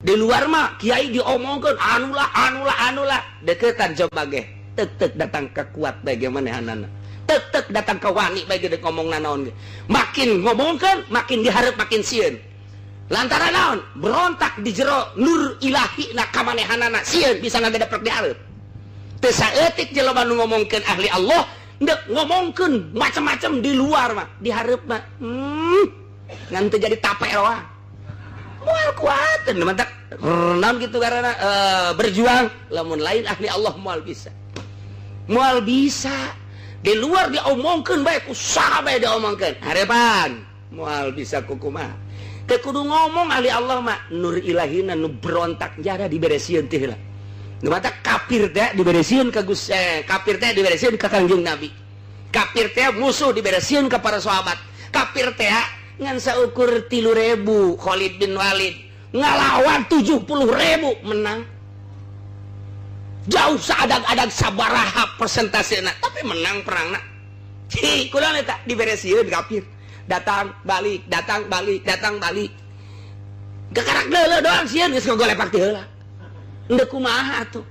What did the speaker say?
Di luar mah kiai diomongkeun anulah, anulah, anulah. Deketan coba ge tek tek datang ke kuat bagaimana, tek tek datang ke wani bae gede ngomong nanaon ge. Makin ngomongkeun makin diharap, makin sieun. Lantaran naon? Berontak di jero nur ilahi na kamanehanana, sieun bisa ngagedeprek di hareup. Teu saeutik jelema nu ngomongkeun ahli Allah, ndek ngomongkeun macam-macam di luar mah, di hareup mah ngan teu jadi tape roa, moal kuat. Mantak naon gitu karena berjuang lamun lain ahli Allah moal bisa, moal bisa. Di luar diomongkeun bae, usaha bae diomongkeun, harepan moal bisa. Kukumaha teu kudu ngomong ahli Allah mah, nur ilahina nu berontak jara diberesieun teh heula. Nu matak kafir teh diberesieun ka Gusti, kafir teh diberesieun ka Kangjeng Nabi, kafir teh musuh diberesieun ka para sahabat. Kafir teh ngan saukur 3.000, Khalid bin Walid ngalawan 70.000 menang. Jauh saadang-adang sabaraha persentase, tapi menang perang. Hi, kurang eta diberesieun kafir. Datang balik, datang balik, datang balik, kakarak deuleu doang, sieun geus ngogolepak ti heula. Endek kumaha atuh?